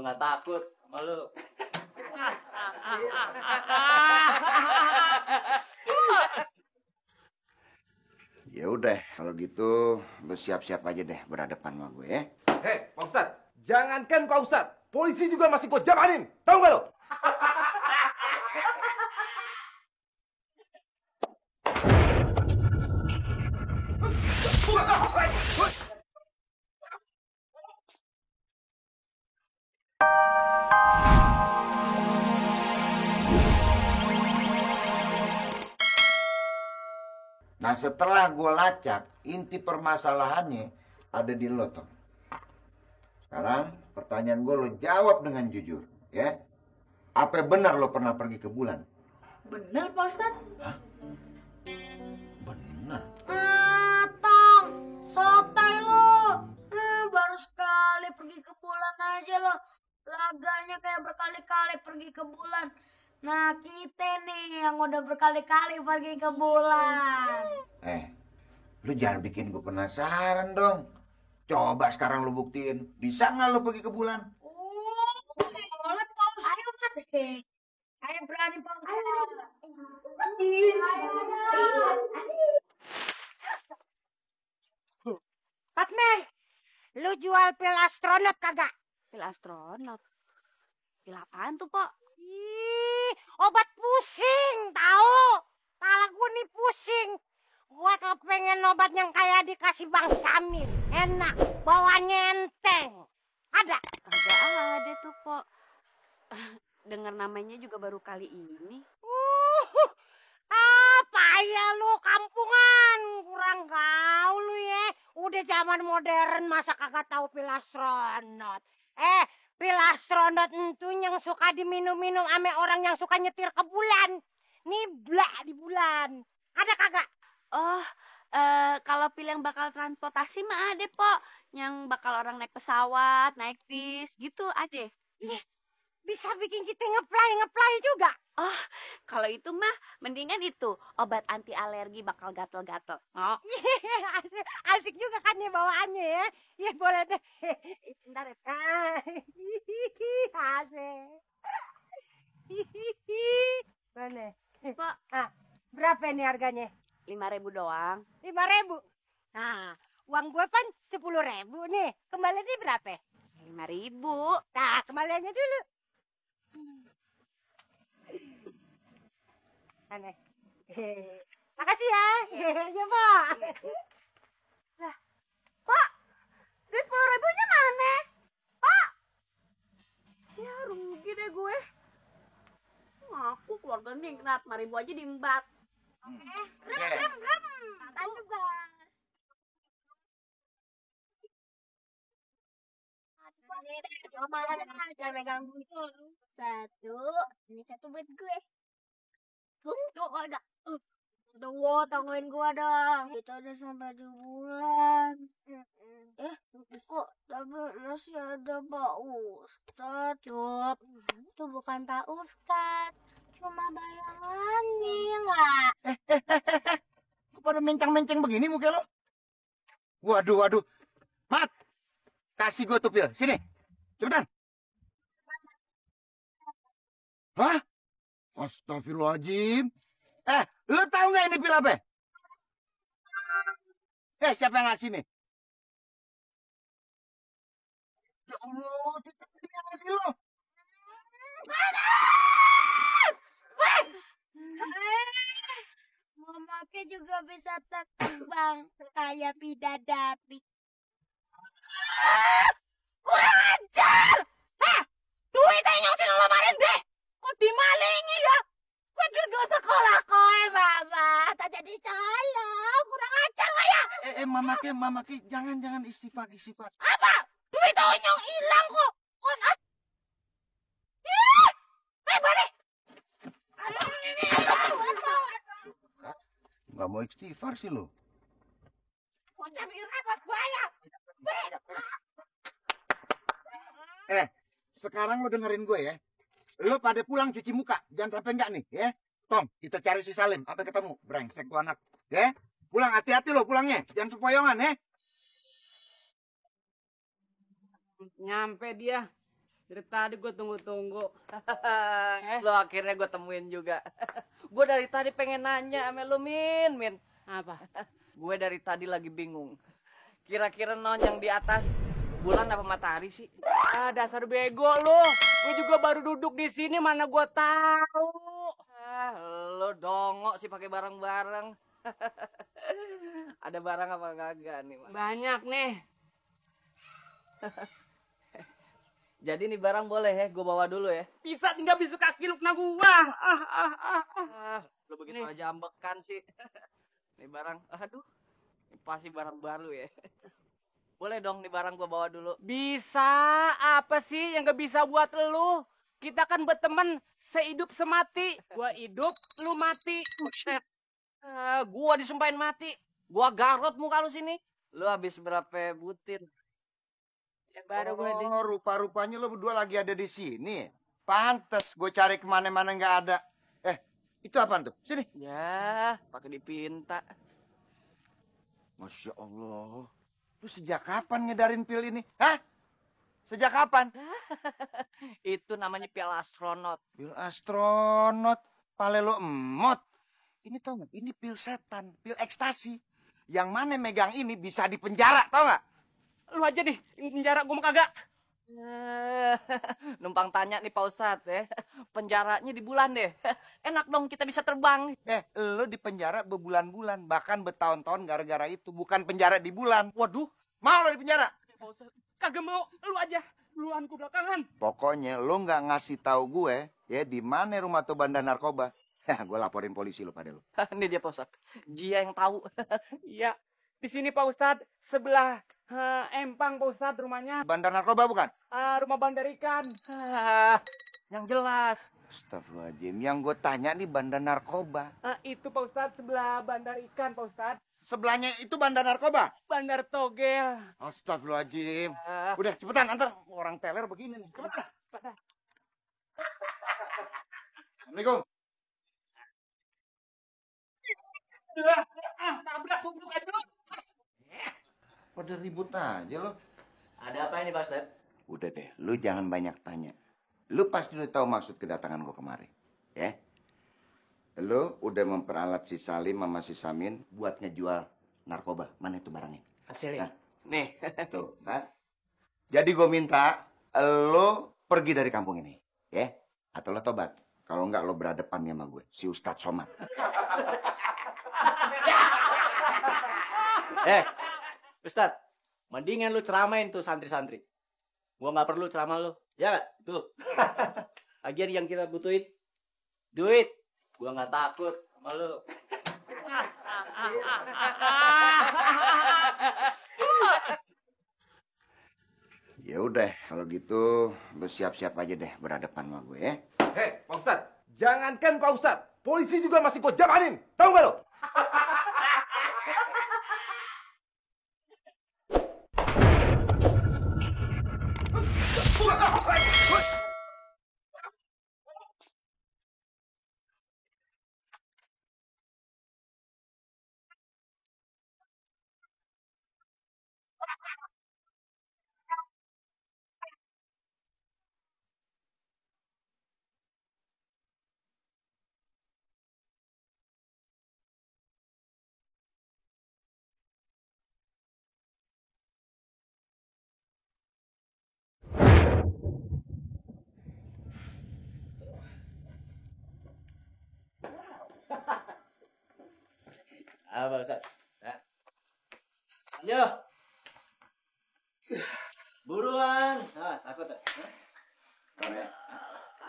gua nggak takut sama lu. Ya udah, kalau gitu lu siap-siap aja deh berhadapan sama gue ya. Hei, Pak Ustadz, jangankan Pak Ustadz, polisi juga masih gue jamanin, tahu nggak lo? Nah setelah gue lacak, inti permasalahannya ada di lo, Tom. Sekarang pertanyaan gue lo jawab dengan jujur, ya. Apa benar lo pernah pergi ke bulan? Bener, Pak Ustadz. Hah? Benar? Tong, sotai lo. Baru sekali pergi ke bulan aja lo. Laganya kayak berkali-kali pergi ke bulan. Nah, kita nih yang udah berkali-kali pergi ke bulan. Lu jangan bikin gue penasaran dong. Coba sekarang lu buktiin. Bisa nggak lu pergi ke bulan? Boleh, Pak Ustadz. Ayo, Mat. Ayo berani, Pak Ustadz. Fatme, lu jual pil astronot kagak? Pil astronot? Pil apaan tuh, Pok? Ih, obat pusing, tahu? Kepala gue nih pusing. Gua kepengen obat yang kayak dikasih Bang Samin. Enak, bawanya enteng. Ada? Kagak ada tuh, Pok. Dengar namanya juga baru kali ini. Apa ya lu kampungan? Kurang gaul lu ya. Udah zaman modern masa kagak tahu pil astronot. Pil astronot itu yang suka diminum-minum ame orang yang suka nyetir ke bulan. Nibla di bulan. Ada kagak? Oh, kalau pil yang bakal transportasi mah ada, Pok. Yang bakal orang naik pesawat, naik bis, gitu ada. Iya, bisa bikin kita ngeplay juga. Oh, kalau itu mah mendingan itu obat anti alergi bakal gatel-gatel. Oh. Asik juga kan ya bawaannya ya. Ya boleh deh. Bentar ya. Asik. Mana? Pak, Berapa nih harganya? 5.000 doang. 5.000. Nah, uang gue kan 10.000 nih. Kembaliannya berapa? 5.000. Nah, kembaliannya dulu. Aneh. Makasih ya. Ya, Pak. Lah, Pak, duit 10.000-nya mana? Pak. Ya, rugi deh gue. Aku keluarga ningrat, 5.000 aja diembat. Rem. Tata juga. Jangan megang itu. Ini satu buat gue. Tuh, agak. Tuh, tangguin gue dong. Kita udah sampai di bulan. Kok tapi masih ada Pak Ustadz? Cup, itu bukan Pak Ustadz. Cuma bayangannya, nggak? Kok pada mencang-mencang begini muka lo? Waduh. Mat, kasih gue tuh pil. Sini, cepetan. Hah? Astagfirullahaladzim. Lu tahu nggak ini pil apa? Siapa yang ngasih nih? Ya Allah, siapa yang ngasih lo? Mamake juga bisa terbang kayak bidadari. Kurang ajar! Duitnya nyongsin lo kemarin, Dek. Kok dimalingi ya? Gue duit gak sekolah kowe, Mama. Tak jadi calon. Kurang ajar gak ya? Mamake, jangan istighfar. Apa? Duit onyong hilang kok. Balik. Nggak mau istighfar sih lo. Bocah bikin repot buaya. Sekarang lo dengerin gue ya. Lo pada pulang cuci muka. Jangan sampai enggak nih ya. Tom, kita cari si Salim. Sampai ketemu. Brengsek tuh anak. Ya. Pulang hati-hati lo pulangnya. Jangan sepoyongan ya. Nyampe dia. Dari tadi gue tunggu-tunggu. Lo akhirnya gue temuin juga. Gue dari tadi pengen nanya sama lo, Min. Apa? Gue dari tadi lagi bingung. Kira-kira non yang di atas bulan apa matahari sih? Ah, dasar bego lu. Gue juga baru duduk di sini, mana gue tahu. Ah, lo dongok sih pakai barang-barang. Ada barang apa kagak nih, Mas? Banyak nih. Jadi nih barang boleh ya, gue bawa dulu ya. Bisa tinggal bisu kaki lu kena gua. Lo begitu aja ambekan sih. Nih barang, aduh, ini pasti barang baru ya. Boleh dong nih barang gue bawa dulu. Bisa, apa sih yang gak bisa buat lu? Kita kan berteman sehidup semati. Gua hidup, lu mati. Buset. Gua disumpahin mati. Gua garot muka lu sini. Lu habis berapa butir? Ya baru gue Rupa-rupanya lo berdua lagi ada di sini. Pantes gue cari kemana-mana nggak ada. Itu apaan tuh? Sini. Ya, pakai dipinta. Masya Allah. Lu sejak kapan ngedarin pil ini? Hah? Sejak kapan? Itu namanya piala astronot. Pil astronot. Pale lo emot. Ini tau gak? Ini pil setan. Pil ekstasi. Yang mana megang ini bisa dipenjara, tau gak? lu aja nih, penjara gua mah kagak. Numpang tanya nih Pak Ustadz ya. Penjaranya di bulan deh. Enak dong kita bisa terbang. Lo di penjara berbulan-bulan. Bahkan bertahun-tahun gara-gara itu. Bukan penjara di bulan. Waduh. Mau lo di penjara? Kagak mau, lu aja. Duluan ku belakangan. Pokoknya lo nggak ngasih tahu gue ya di mana rumah tuh bandar narkoba. Gue laporin polisi lo pada lo. Ini dia Pak Ustadz. Dia yang tahu. Iya. Di sini Pak Ustadz, sebelah Empang Pak Ustadz rumahnya. Bandar narkoba bukan? Rumah bandar ikan. Yang jelas. Astagfirullahaladzim. Yang gue tanya nih bandar narkoba. Itu Pak Ustadz sebelah bandar ikan Pak Ustadz. Sebelahnya itu bandar narkoba? Bandar togel. Astagfirullahaladzim. Udah cepetan antar. Orang teler begini nih. Cepetan. Assalamualaikum. Tabrak tubruk aja lu. Pada ribut aja lo. Ada apa ini Pak Ustadz? Udah deh, lu jangan banyak tanya. Lu pasti udah tahu maksud kedatangan gua kemari. Ya? Lu udah memperalat si Salim sama si Samin buat ngejual narkoba. Mana itu barangnya? Hasilnya? Nih. Tuh, kan? Jadi gua minta lu pergi dari kampung ini. Ya? Atau lo tobat. Kalau enggak lo berhadapan sama gue. Si Ustadz Somad. Ustadz, mendingan lu ceramain tuh santri-santri. Gua nggak perlu ceramah lu. Ya nggak? Tuh. Lagian yang kita butuhin duit. Gua nggak takut sama lu. Ya udah, kalau gitu lu siap-siap aja deh berhadapan sama gue ya. Hei, Pak Ustadz, jangankan Pak Ustadz, polisi juga masih kau jamanin. Tahu nggak lo? Apa Ustadz? Ayo. Buruan. Takut tak?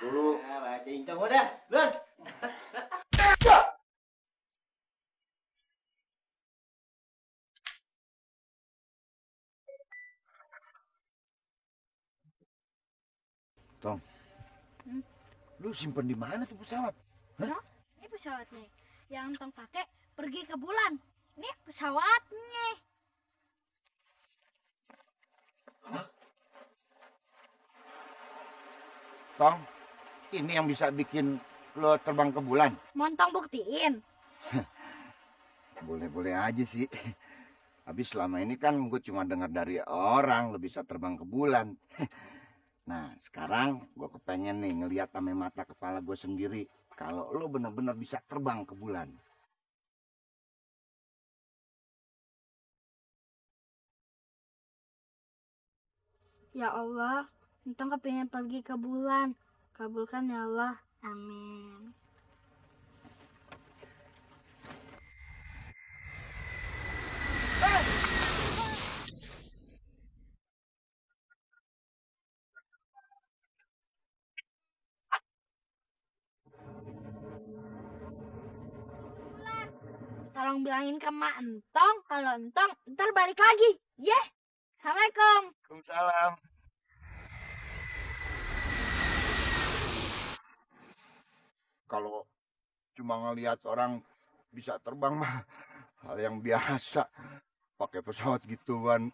Dulu. Baca incong udah. Buruan. Tong. Lu simpen di mana tuh pesawat? Nah, ini pesawatnya. Yang Tong pakai pergi ke bulan. Ini pesawatnya. Tong, ini yang bisa bikin lo terbang ke bulan. Montong buktiin. Boleh-boleh aja sih. Habis selama ini kan gue cuma dengar dari orang lo bisa terbang ke bulan. Nah, sekarang gue kepengen nih ngelihat sama mata kepala gue sendiri kalau lo benar-benar bisa terbang ke bulan. Ya Allah, Entong kepingin pergi ke bulan. Kabulkan ya Allah. Amin. Tolong bilangin ke Mak Entong kalau Entong ntar balik lagi. Yeh. Assalamualaikum. Waalaikumsalam. Kalau cuma ngelihat orang bisa terbang mah hal yang biasa. Pakai pesawat gituan.